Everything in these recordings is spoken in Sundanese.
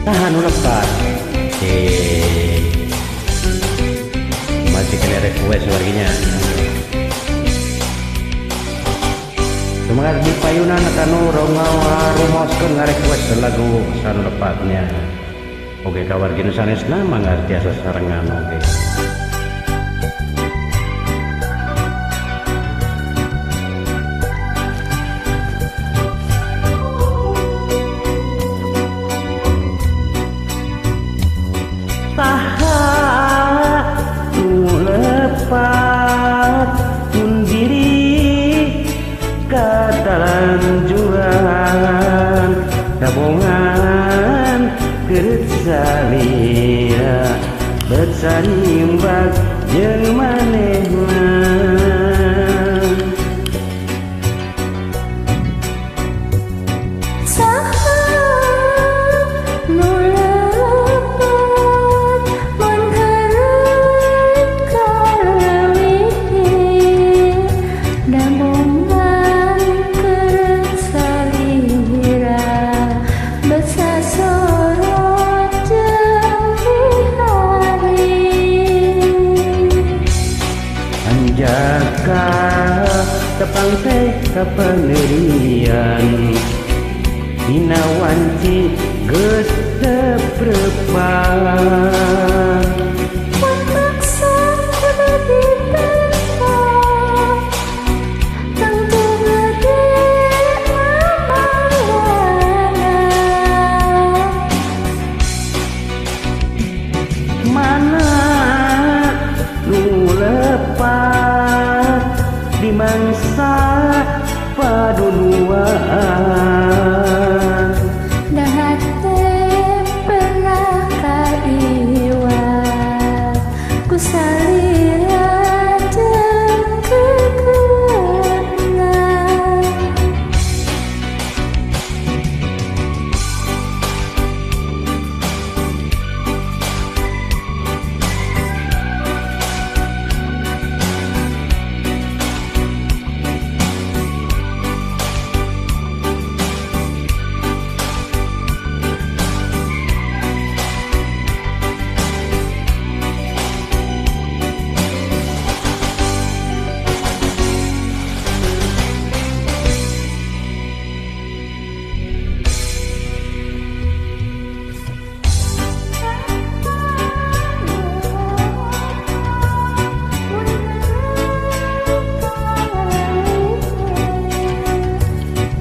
Saha nu lepat? Masih kena request warginya. Semangat di payunan kanu rumaoskeun ngarequest lagu saha nu lepatnya. Oke kawargi nu sanesna mangga tiasa sarengan oke. Saha nu lepat mun diri katalanjuran dabongan keureut salira bet sanimbak jeung manehna. Anjaka tepang teh kapanerian dina wanci geus teu prepan. Mun maksa kudu dipenta tangtu gede mamalana. Mana nu lepat di mangsa paduduaan. Dahat teh pernah kaiwat ku salira jeung kekeutna.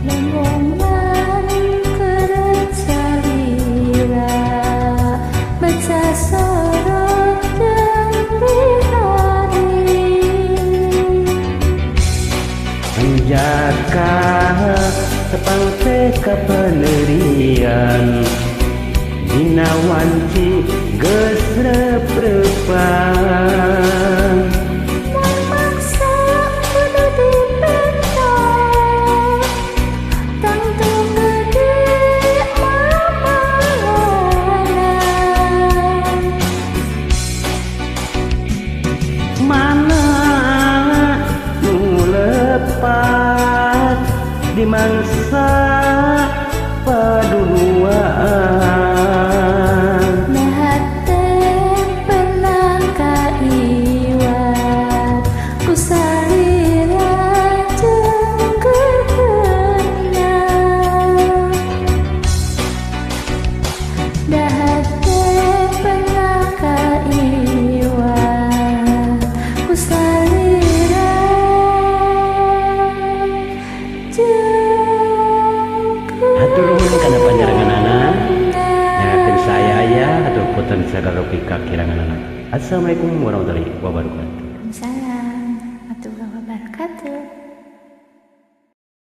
Lembongan keureut salira bet sasorot jeung bihari. Anjaka tepang teh kapanerian dina wanci geus reprepan. Mun maksa kudu dipenta tangtu gede mamalana. Mana nu lepat di mangsa paduduaan. Dahat teh pernah kaiwat ku salira jeung kekeutna. Dahat teh pernah kaiwat ku salira jeung Hatur nuhun kana panjarenganana. kekeutna. Nyakeun saya aya hatur punten sagala rupi kakiranganana. Assalamualaikum warahmatullahi wabarakatuh.